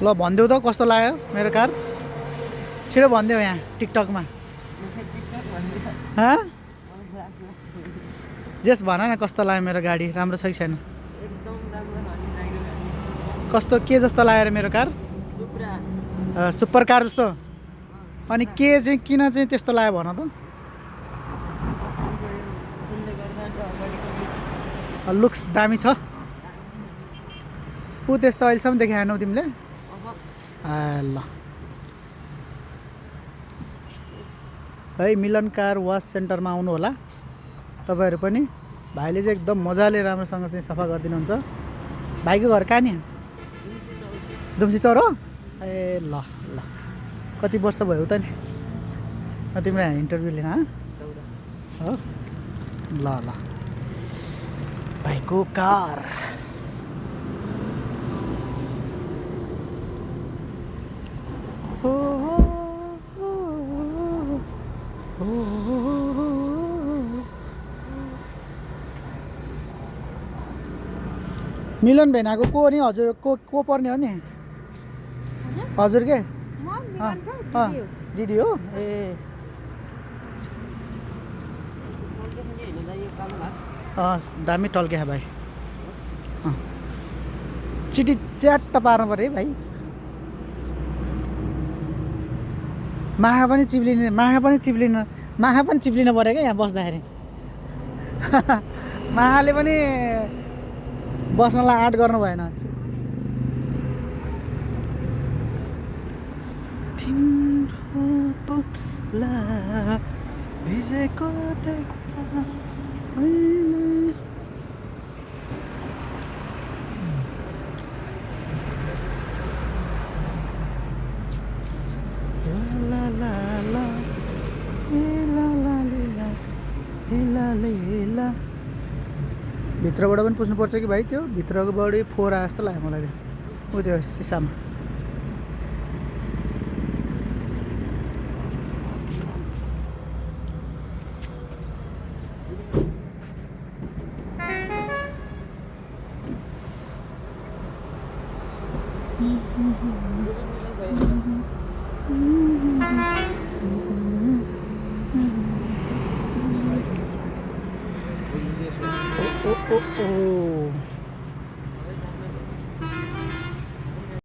ल भनिदेऊ त कस्तो लाग्यो मेरो कार छिटो भनिदेऊ यहाँ टिकटकमा हाँ जेस भन न कस्तो लाग्यो मेरो गाडी राम्रो छ कि छैन एकदम राम्रो हनी लाग्यो गाडी कस्तो के जस्तो लाग्यो मेरो कार सुप्रा सुपर कार जस्तो अनि के चाहिँ किन चाहिँ त्यस्तो लाग्यो भन त पछाडिको यो त्यसले गर्दा अगाडिको लुक्स लुक्स दामी छ ऊ त्यस्तो अहिलेसम्म देखाएनौ तिमीले अब ल है मिलन कार वास सेन्टरमा आउनु होला तपाईहरु पनि भाइले चाहिँ एकदम मजाले राम्रोसँग चाहिँ सफा गरिदिनुहुन्छ भाइको घर कहाँ नि दुम्सी चौर हो ए ल ल कति वर्ष भयो त नि तिम्रो इन्टरभ्यू लिन हो ल ल भाइको कार हो मिलन भेनाको को नि हजुर को पर्ने हो नि हजुर के दिदी हो ए दामी टल्के भाइ चिठी च्याट्ट पार्नु पऱ्यो है भाइ माखा पनि चिप्लिनु पऱ्यो क्या यहाँ बस्दाखेरि माखाले पनि बस्नलाई आँट गर्नु भएन भिजेको भित्रबाट पनि पुस्नुपर्छ कि भाइ त्यो भित्रकोबाट फोहोर आए जस्तो लाग्यो मलाई ऊ त्यो सिसामा ओ